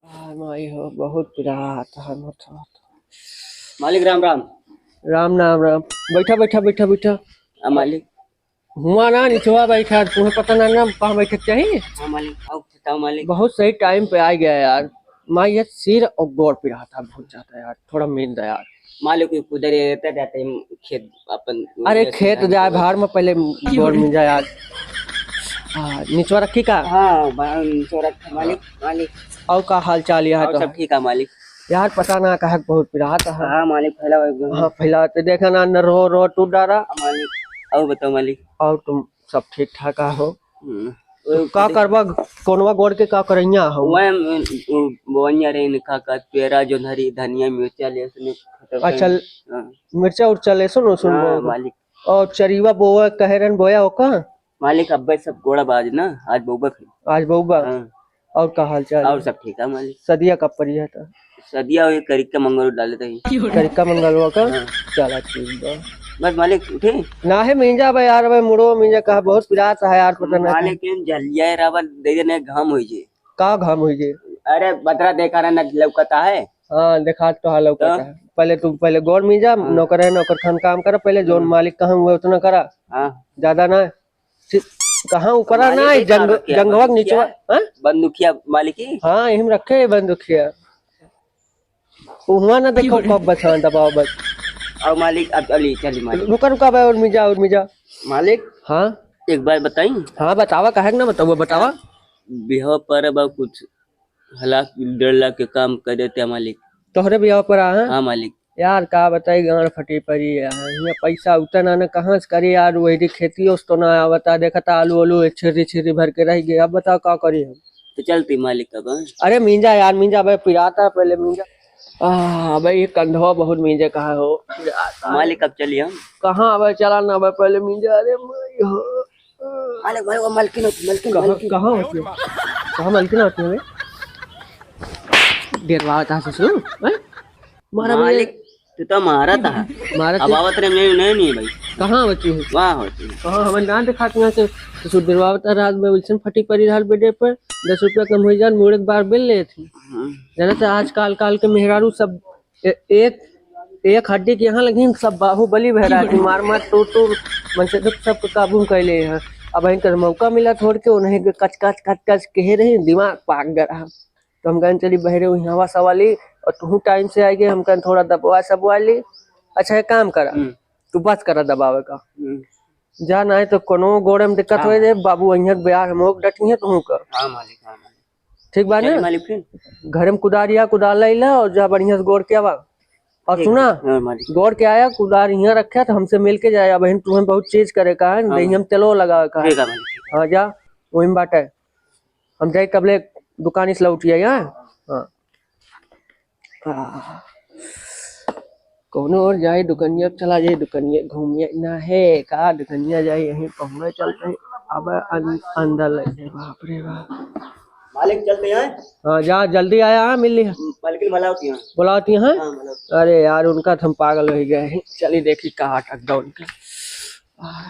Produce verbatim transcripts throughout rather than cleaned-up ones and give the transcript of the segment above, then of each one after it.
आ, माई हो, बहुत पिरात है, मत, मत। मालिक, राम राम। राम नाम राम। बैठा, बैठा, बैठा, बैठा। आ, मालिक। हुआ ना, निचवा बैठा, तुम्हें पता ना, ना कहाँ बैठे के चाहिए। हाँ, मालिक, आओ, बताओ, मालिक। बहुत सही टाइम पे आ गया यार। माई, ये सिर और गोड़ पिरात है बहुत ज्यादा यार, थोड़ा नींद यार। मालिक, ये कुदर ये रहता जाते हैं खेत अपन अरे, खेत जाए, भाड़ में पहले गोड़ मिल जाए यार। हाँ, निचवा रखी का? हाँ, बा-, निचवा रखा, मालिक, मालिक। और का हाल चाल यार और तो? सब ठीक है, मालिक। यार, पता ना कहाँ बहुत पिरात है। हाँ, मालिक, फैला हुआ एकदम। हाँ, फैला तो देखा ना, न रो, रो टूट डारा। हाँ, मालिक। और बताओ, मालिक। और तुम सब ठीक ठाक हो? हम्म। तो का करबा, कोनवा गोड़ के का करैया हो? वह, वो बोनिया रे, इनका का पेरा जो धरी, धनिया, मिर्चा, लहसुन खत्म अच्छा, कर। हाँ। मिर्चा उर्चा, लहसुन उसुन हाँ, बोए। मालिक। और चरीवा बोआ कहे रहन, बोया हो का? मालिक, अब्बे सब गोड़ा बाज ना, आज बउबा फिर। आज बउबा? हाँ। और का हाल चाल और है? सब ठीक है, मालिक। सदिया कब पड़ी है तो? सदिया वही करिका मंगल डाले थे। करिका मंगलवा का? हाँ। चला ठीक बा। बस, मालिक, उठे? ना है, मींजा बा यार, बा मुड़ो मींजा कहा, बहुत पिरात है यार, पता ना मालिक, का। इन जलिया रावत दे देने घाम होई जे। का घाम होई जे? अरे, बदरा देखा ना, ना लौकता है। हाँ, देखा तो हाँ लौकता तो? है। पहले तू, पहले गोड़ मींजा, हाँ। नौकर है, नौकर खान काम कर, पहले जोन हाँ। मालिक कहाँ हुए उतना करा। हाँ। ज्यादा ना। सि-, कहाँ ऊपरा मालिक ना, ये जंग-, का रखे है? जंगवा के बंदूकिया? निचवा, हाँ? बंदूकिया मालिक की? हाँ, यही में रखे है बंदूकिया। उहाँ ना देखो क्यों रे? कब बचा दबाव बस। और मालिक, अब चली, चली मालिक। रुका, रुका बे, उर्मी जा, उर्मी जा। मालिक, हाँ? एक बात बताई? हाँ, बतावा, काहे के ना बतावा, बतावा। बिहाव पर अब कुछ लाख, डेढ़ लाख के काम कर देते हैं मालिक। तोहरे बिहाव पर आ, हाँ? हाँ मालिक। यार, का बताई, गांड फटी पड़ी है। हियां पैसा उतना ना, कहाँ से करी यार, वही खेती ओस तो ना आवता, देखता आलू, आलू छिर्री, छिर्री भर के रह गए। अब बताओ, का करी हम? तो चलती मालिक अब, हाँ? अरे मींजा यार, मींजा, अबे पिराता पहले मींजा। आह, अबे ये कंधवा बहुत मींजे कहा हो। मालिक, अब चलिए हम। कहाँ अबे, चला ना अबे, पहले मींजा। अरे माई हो। मालिक, मालिक, वो मलकिन होती, मलकिन, कहाँ, मलकिन। कहाँ होती है? कहाँ मलकिन होती है बे? डेरवा था ससुर, हैं? मारा भैया। मालिक, तू तो मारा था। मारा अब थी। आवत रे, मैं नहीं, नहीं भाई। कहाँ होती है? वहाँ होती है। कहाँ हमें ना दिखाती यहाँ से? ससुर डेरवा था, रात में वैसे फटी पड़ी रहल बेडे पर, दस रुपया कम हो जान, मुड़े एक बार बिल ले थी। हाँ। जाना तो आजकल, काल के मेहरारू सब ए-, एक, एक हड्डी के यहाँ लगिन सब बाहुबली भैरा थी, मार मार टूर टूर, मन से दुख सबके काबू में कैले हैं। अब इनकर मौका मिला थोड़ के, उन्हें के कच कच कच कच कहे रही, दिमाग पाक गया। तो हम कहन चली बहरे हुई हवा सवाली, और तू टाइम से आएगी, हम कहन थोड़ा दबवा सबवा ली। अच्छा, एक काम करा, हम्म। तू बस करा दबावे का। हम्म। जा, नाहीं तो कोनो गोड़े में दिक्कत हाँ। होई रे बाबू, अहियाँ के ब्याह हम ओक डटी हैं, तू का। हाँ मालिक, हाँ मालिक। ठीक बा चलिए ना? मालिक फिर। घरे में कुदार या कुदार लाई ला और जा बढ़िया से गोड़ के आवा। और ठीक सुना, है। हाँ मालिक। गोड़ के आया, कुदार यहाँ रखे तो हमसे मिल के जाए। अब हम तुम्हें बहुत चीज करे का है, हाँ। देही हम तेलो लगावे का है। ठीक है मालिक। हाँ जा, वही में बाटे। हम जाई तबले दुकानी से लौट आई, हाँ? हाँ। आह, कौनो और जाई दुकनिया, चला जाई दुकनिया, घूमिया ना है का दुकनिया जाई, यहीं पहुँचे चलते हैं। अब अन-, अंदर लग जाए, बाप रे बाप। मालिक चलते हैं। हाँ, जा जल्दी आया, हाँ, मिल लिया। मालिक बुलावती हैं। बुलावती हैं? हाँ, बुलावती। अरे यार, उनका तो हम पागल हो गए हैं। चलिए देखी कहाँ अटक गया उनका। आह,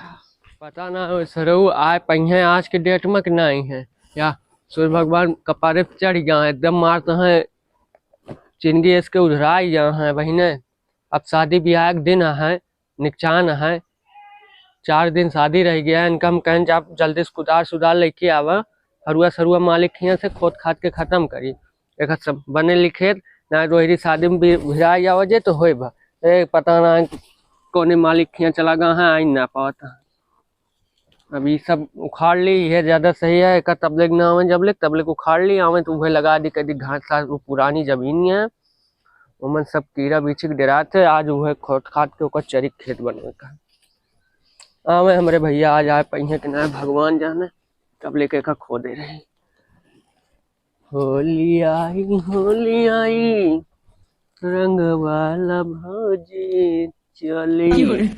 पता ना हो सरऊ आए पइहें आज के डेट में कि नहीं है। या सूर्य भगवान कपारे पे चढ़ गया है, एकदम मारते हैं, जिंदगी इसके उधराई गया है बहिने। अब शादी ब्याह के दिन है, निकचान है, चार दिन शादी रह गया है। इनका हम कहन जा जल्दी से कुदार सुदार लेके आवा, हरुआ सरुआ मालिक हियाँ से खोद खाद के खत्म करी। एक सब बने लिखे ना रोहिरी शादी में भी भिड़ा जावा जे तो होए बा। ए, पता ना कोने मालिक हियाँ चला गया है, आई ना पावत है। अब ई सब उखाड़ ली, ये ज्यादा सही है। एका तबलेक ना आवे, जबलेक तबलेक उखाड़ ली, आवे तो उहे लगा दी, कह दी घास सास, वो पुरानी जमीन ही है, ओमन सब कीड़ा बीछी के डेरात है। आज उहे खोद खाद के ओकर चरी खेत बनवे का। आवे हमरे भैया, आज आए पइहें कि ना, भगवान जाने, तबलेक एका खोदे रही। होली आई, होली आई, रंग वाला भौजी चली। क्यों रे?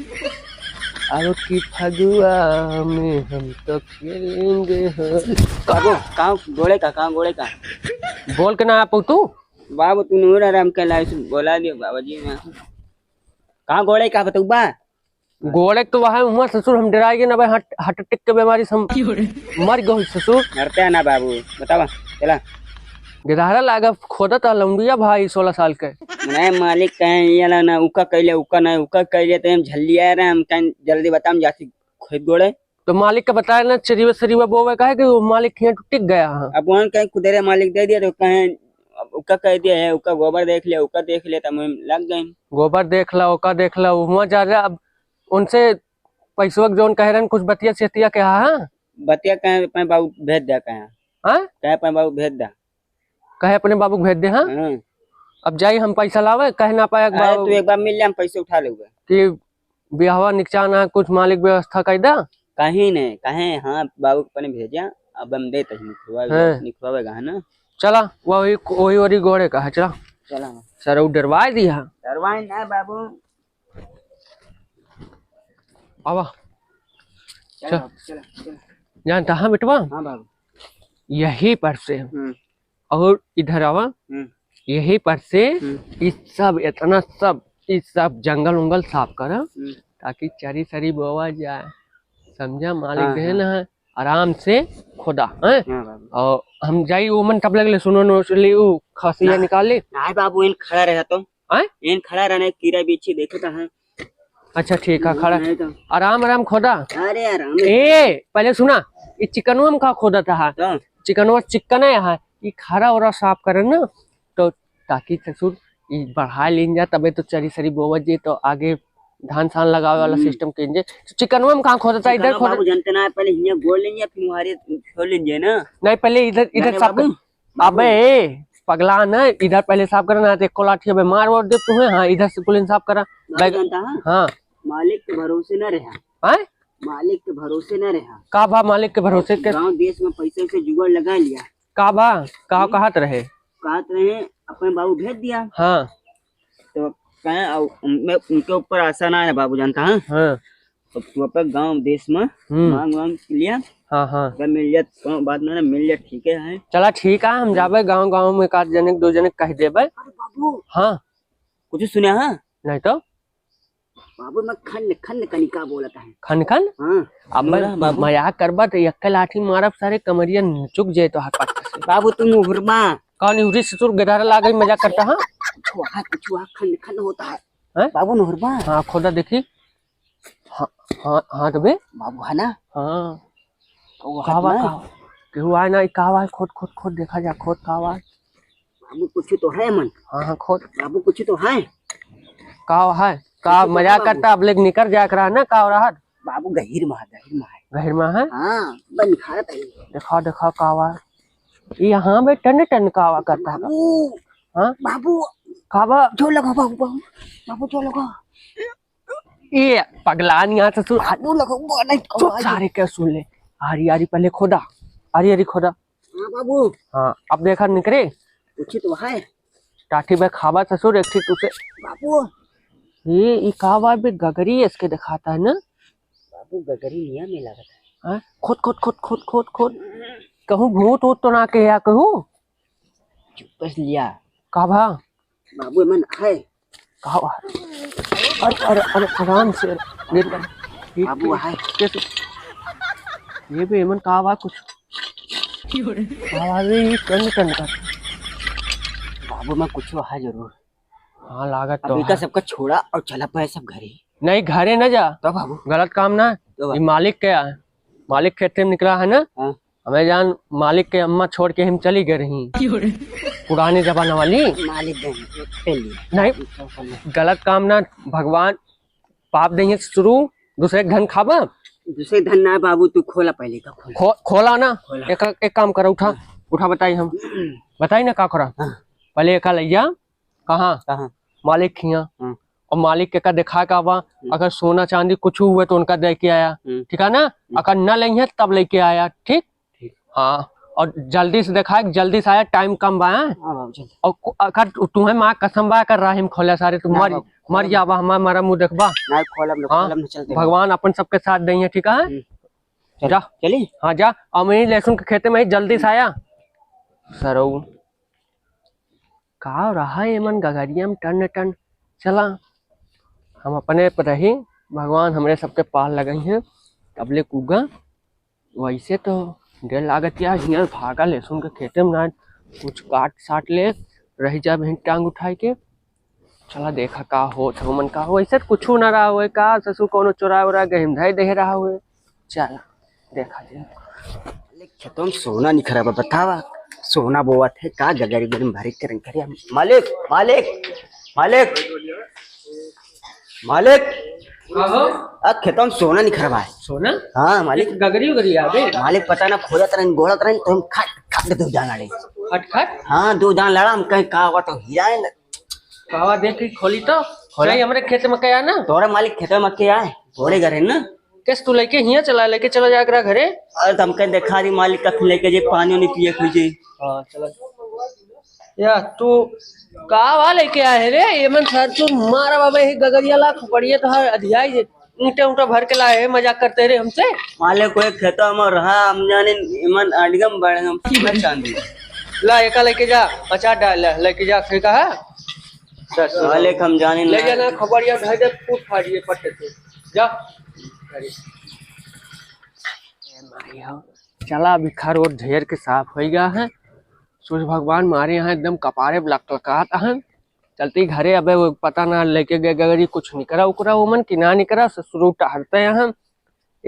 अब की फगुआ में हम तो खेलेंगे होली। कहाँ, कहाँ गोड़े का, कहाँ गोड़े का? बोल के ना आप तू? बाबू, तू नूर आराम के लाइस बोला दियो बाबा जी ने। कहाँ गोड़े का बतौबा? गोड़े तो वहाँ हुआ ससुर, हम डराई गए ना भाई, हार्ट, हार्ट अटैक के बीमारी से हम क्यों रे? मर गए ससुर। मरते हैं ना बाबू, बतावा, चला। गिरहरा लागा खोदत ह लौंडिया भाई सोलह साल के। नहीं, मालिक कहें, ये ला ना, उका कैले, उका नहीं, उका कैले, तो हम झल्लिया रहे, हम कहें, "जल्दी बता, हम जाती खेत गोड़े।" तो मालिक के बताए ना, चरिवा सरिवा बोवे, काहे कि वो मालिक हियाँ टिक गया है। अब वहाँ कहें, "कुदेरे मालिक दे दिया," तो कहें, "अब उका कह दिया है, उका गोबर देख लिया, उका देख लिया," तो हम लग गए। गोबर देख ला, उका देख ला, हुआ जा रहा। अब उनसे पैसवा के जौन कहे रहन, कुछ बतिया सेतिया के, हाँ? बतिया कहें, अपने बाबू भेज दे, कहें। हाँ? कहें, अपने बाबू भेज दे। कहे अपने बाबू के भेज दे, हाँ? हाँ। अब जाई हम पैसा लावे, कहे ना पाए एक अरे, बाबू तू एक बार मिल ले, हम पैसे उठा लेबे। कि बियाहवा निकचा ना, कुछ मालिक व्यवस्था कर दा। कहीं नहीं, कहे, हाँ, बाबू के अपने भेजा, अब हम देते हैं, निकलवा-, हाँ। निकलवावेगा, है ना? चला, वही, वही, वही गोड़े का है, चला। चला। सर, वो डरवाए दिया। डरवाए ना, बाबू। आवा। चल चल। बाबू, चल, चल। जानता है बेटवा? हाँ बाबू। यही पर से हम्म। और इधर आवा। हम्म। यही पर से हम्म। ई सब, इतना सब, ई सब जंगल उंगल साफ करा, हम्म। ताकि चरी सरी बोवा जाए। समझा? मालिक हाँ, देहे हाँ। ना है, आराम से खोदा, हैं? हाँ बाबू। और हम जाई, वो मन तब लग ले, सुनो नो, ले, वो खसिया हाँ। निकाल ले। नहीं बाबू, इन खड़ा रहा तो। आय? एन खड़ा रहने, कीड़ा बिच्छी देखत है। अच्छा, ठीक है, खड़ा। नहीं तो। आराम, आराम खोदा। अरे, आराम है। ए, पहले सुना, ई चिकनवा में का खोदत है? हाँ। चिकनवा चिकन है, ई खरा ओरा साफ करे ना, तो ताकि ससुर ई बढ़ा लीन जा, तबे तो चरी सरी बोवत जे, तो आगे धान सान लगावे वाला हम्म। सिस्टम कीन जे। तो चिकनवा में कहाँ खोदत है? इधर चिकनवा खोदत। बाबू जानते ना, पहले हियाँ गोल लेंगे, फिर वहाँ रे छोड़ लेंगे ना। नहीं, पहले इधर, इधर नहीं साफ कर। बाबू, अबे, ए, पगला न, इधर पहले साफ करा ना, तो एको लाठी अबे मार वार दे तुम्हें। हाँ, इधर से कुलिन साफ करा। बाबू बैग-, जानता है? हाँ। मालिक के भरोसे न रहा। हैं? मालिक के भरोसे न रहा। का बा मालिक के भरोसे के? गांव देश में पैसे से जुगाड़ लगा लिया। का बा? का हम्म? कहत रहे? कहत रहे, अपने बाबू भेज दिया। हाँ। तो कहें, अब उनमें, उनके ऊपर आशा ना है बाबू, जानता है? हाँ। अब तू अपन गांव देश में हम्म। मांग वांग लिया। हाँ, हाँ। अगर मिल जात, कोनो बात ना, ना मिल जात, ठीक है। चला, ठीक है, हम हम्म। जाबे गांव, गांव में एक आध जने, दो जने कह देबे। अरे बाबू। हाँ। कुछ सुना है? नहीं तो। बाबू, मैं खन, खन कनिका बोलत है। खन खन? हाँ। अब मैं सुना, बाबू। मजाक करबा तो एक लाठी मारब सारे, कमरिया निचुक जाए तो हाथ पास से। बाबू, तू मुहरमा। कौन उरी से तोर गदारा लागे मजाक करता है? कुछ वहाँ, कुछ वहाँ खन, खन होता है। हैं? बाबू, नोहरबा। हाँ, खोदा देखी। हाँ, हाँ, हाँ, तबे? बाबू, है ना? हाँ। वो का हाथ बा, में? का? केहू आए ना, ई का बा? खोद, खोद, खोद, देखा जा, खोद, का बा? बाबू, कुछ तो है मन। हाँ, हाँ, खोद। बाबू, कुछ तो है। का है? का कुछ तो है मजाक बाबू। करता, अब लेके निकर जाए करा ना, का हो रहा? बाबू, गहिर में है, गहिर में है। गहिर में है? हाँ, बन खात है। देखा, देखा, का बा? ई हाँ बे, टन टन का बा करता है। बाबू, हाँ? बाबू, का बा? जो लगा बाबू, बाबू, बाबू, जो लगा। ए, पगलान यहाँ से सुन। बाबू, लगा, वो नहीं, चुप, बाबू। सारे के सुन ले। आरी, आरी पहले खोदा। आरी, आरी खोदा। हाँ, बाबू। हाँ, अब देखा निकरे। कुछ तो है। टाठी बे खाबा ससुर, एक ठीक उसे। बाबू। ये, ये का बा बे, गगरी इसके दिखाता है ना? बाबू, गगरी निया में लागत है। हाँ? खोद, खोद, खोद, खोद, खोद, खोद। कहूँ भूत वूत तो ना के या कहूँ? चुप कर लिया। का बा? बाबू, एमन है। का बा? अरे, अरे, अरे, आराम से। ये, ये बाबू, है। कैसे? ये भी एमन का बा कुछ? का बा रे, ये टन टन का। बाबू, मैं कुछ है जरूर। हाँ, लागत अब तो इनका है। सबका छोड़ा और चला पाए सब घरे। नहीं, घरे न जा। तो बाबू। गलत काम ना। तो बाबू। ये मालिक के है। मालिक खेते में निकला है ना? हाँ। हमें जान मालिक के अम्मा छोड़ के हम चली गए रही। क्यों रे? पुराने जमाना वाली। मालिक दे, खेल लिया। नहीं। चल, चल। गलत काम ना, भगवान पाप देंगे शुरू, दूसरे के धन खाबा। दूसरे धन ना बाबू, तू खोला पहले का खोला। खो-, खोला ना। खोला। एक, एक काम करा, उठा, हाँ। उठा बताई हम। बताई ना का करा। हाँ। पहले एका लैया, कहाँ? कहाँ? मालिक खिया। हाँ। और मालिक के का देखा का बा, हम्म। अगर सोना चांदी कुछ हुए तो उनका दे के आया, हम्म। ठीक है ना? हम्म। अगर ना लेंगे तब लेके आया, ठीक? ठीक। हाँ, और जल्दी से देखा, जल्दी से आया, टाइम कम बा, हैं? हाँ बाबू, चल। और कु-, अगर तु-, तुम्हें माँ कसम बा, अगर राहिम खोले सारे, तू ना मर, बाबू, मर खोलब। जाबा, हमार मरा मुँह देखबा। ना, खोलब ना, हाँ? खोलब ना, चल दे। भगवान अपन सबके साथ दइहे, ठीक है? हम्म। चल, जा। चली? हाँ, जा। और मैं लहसुन के खेते में ही जल्दी से आया। सरऊ। का रहा एमन गगरिया में टन टन? चला, हम अपने पर रही, भगवान हमरे सबके पार लगई हैं, तबले कुगा। वैसे तो डर लागत या हियाँ भागा लहसुन के खेते में ना, कुछ काट साट ले, रहि जा बहिन टांग उठाए के। चला देखा का होत है, ओमन का हो, ऐसे कुछ ना रहा हुए का, ससुर कोनो चोरा उरा गहिम धई दे रहा हुए। चला देखा जाए। खेतों में सोना निखरा बा, बतावा, सोना बोवत है का, गगरी गगरी में भरी करन करिया। मालिक, मालिक, मालिक, मालिक। का हो? आ, खेतों में सोना निखरा बा। सोना? हाँ, मालिक। गगरी उगरी आवे? मालिक, पता ना, खोजत रहन, गोड़त रहन, तो हम खट, खट दो जान अड़े। खट, खट? हाँ, दो जान लड़ा, हम कहीं का हुआ तो हीरा है ना। कावा देख के खोली तो। खोला। सही, हमरे खेत में क्या है ना? तोरे मालिक खेत में क्या है? तोरे घर है ना? कैसे तू लेके हियाँ चला, लेके चला जा एकरा घरे। अरे, तो हमके देखा दी मालिक, कब लेके जे पानी उनी पिए खोजे। हाँ, चला। या, तू कावा लेके आए रे? ये मन सर, तू मारा बाबा, ये गगरिया ला, खोपड़िया तो हर अधियाई जे। ईंटा उंटा भर के लाए है, मजाक करते रे हमसे। मालिक, कोई खेतवा में रहा, हम जाने इमन अडगम बड़गम सोना चांदी। ला, एका लेके जा, अचार डाल, ला, लेके जा, सही कहा। सर, सर। मालिक, हम जाने ले ना। जाना, खबरिया धर दे, फूट फाड़िए पट्टे से। जा। अरे। ए माई हो। चला, अभी घर और ढेर के साफ होई गया है। सूर्य भगवान मारे यहाँ एकदम कपारे लकलकात हैं। चलती घरे, अबे वो पता ना लेके गए गगरी कुछ निकरा उकरा ओमन कि ना निकरा, ससुर टहरते हैं।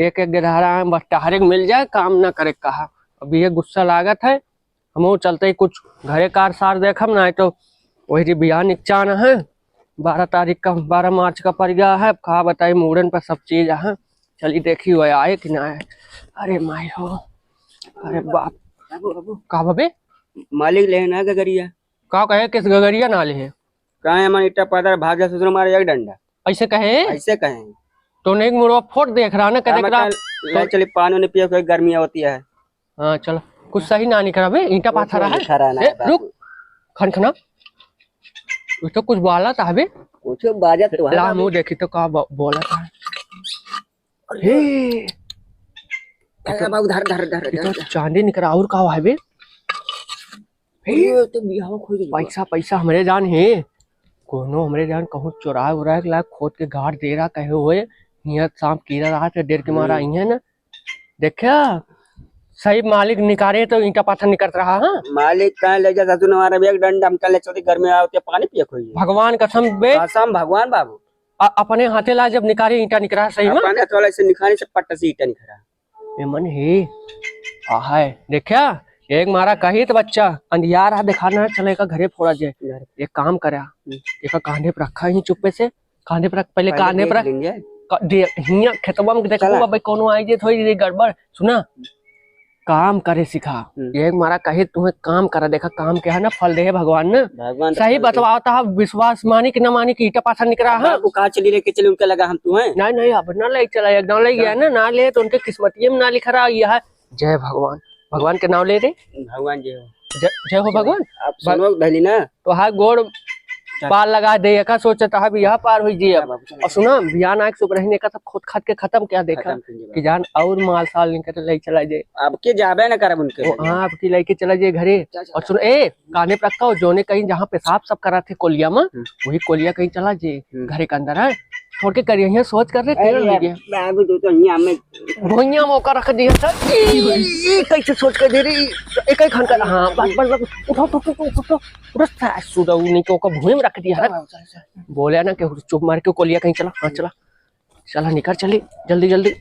एक एक गधारा हैं, बस टहरे के मिल जाए, काम ना करे कहा। अब ये गुस्सा लागत है, हमहू चलते ही कुछ घरे कार सार देखम, ना तो वही जी बियाह निकचान है, बारह तारीख का, बारह मार्च का पड़ गया है। अब का बताई, मूड़न पर सब चीज है। चली देखी वह आए कि ना आए। अरे माई हो, अरे बाप। बाबू, बाबू। का बबे? मालिक ले ना गगरिया। का कहे, किस गगरिया ना ले? काहे हमारे इट्टा पादर भाग जा ससुर मारे एक डंडा। ऐसे कहे? ऐसे कहे। तो नहीं मुड़वा फोड़ देख रहा ना, कहे हम देख रहा। कल ले तो चली पानी उनी पिए, कोई गर्मी होती है। हाँ, चलो। कुछ सही ना निकरा बे, ईंटा कुछ पाथर रहा है। निकरा ना ए, बाबू। रुक। खनखना। ये तो कुछ बोला था बे। कुछ बाजत तो है ला, बाबू। मुँह देखी तो का ब-, बोला था। हे। अरे बाबू, धर, धर, धर, ये तो धर। चांदी निकरा और का है बे? हे। ये तो बिहाव खोज गई। पैसा, पैसा हमरे जान है। कोनो हमरे जान कहूँ चोराए उराए के लाग खोद के गाड़ दे रहा कहे हुए। हियाँ सांप कीड़ा रहा थे, डर के मारा हम्म। आई है ना। देखा, सही मालिक निकारे तो ईंटा पाथर निकलत रहा, हाँ? मालिक कहाँ ले जा ससुर हमारा एक डंडा, हम कल चौथी घर में आओ ते पानी पिए खोई। भगवान कसम बे। कसम भगवान बाबू। अ-, अपने हाथे ला जब निकारे ईंटा निकरा सही में। अपने हाथ वाला से निकाले से पट्टा से ईंटा निकरा। ए मन हे, आ है, देखा, एक मारा कही तो बच्चा, अंधियार है, देखा ना चले का घरे फोड़ा जे। घर। एक काम करा, हम्म। एक कांधे पर रखा ही चुप्पे से, कांधे पर रख, पहले पहले कांधे देख पर रख। लेंगे। का-, दे, हियाँ खेतवा में देखो चला। बाबा, कोनो आई जे थोड़ी देर गड़बड़। सुना, काम करे सिखा। हम्म। एक मारा कहे तुम्हें काम करा, देखा काम क्या है ना, फल दे है भगवान ने। भगवान तो सही फल दे। बतवाओ तो आप विश्वास मानी कि ना मानी कि ईटा पाथर निकरा है। बाबू कहाँ चली लेके चले, उनके लगा हम तू हैं? नहीं, नहीं, अब ना ले चला, एकदम ले गया हाँ। ना, ना ले तो उनके किस्मतिये में ना लिखा रहा, यह है। जय भगवान, भगवान के नाम ले रे। भगवान जय हो। जय, जय हो भगवान। आप भग- सुनो धनी ना। तो हाँ गोड़ चल। पार लगा दे, एका सोचत हब यह पार हुई जी अब। चल बाबू, चल। और सुना, बिहान आके सुबह रही एका सब खोद खाद के खत्म क्या देखा खत्म कर दे कि बाबू। जान और माल साल निकल ले चला जाए। अब के जाबे ना करब उनके वो, लगे। हाँ, अब की लेके चला जाए घरे। चल, चल, और सुन, चल। ए, काने पे रखा हो, जोने कहीं जहाँ पेशाब सब करा थे कोलिया में, हम्म। वही कोलिया कहीं चला जाए हम्म। घरे के अंदर है। छोड़ के करिए, यहाँ सोच कर रहे अरे तेल यार, लेके। बाबू, तू तो यहाँ में भुइयां में ओका रख दिया था। ई, ई कैसे सोच के दे रही? एक ही खन का, हाँ, बस, बस, बस, उठो, उठो, उठो, उठो, उठो। उठो, सास सुदा, उ नहीं के ओका भुइयां में रख दिया है। चल, चल, चल। बोले ना कि चुप मार के कोलिया कहीं चला, हाँ, चला। चला, निकल चली, जल्दी, जल्दी।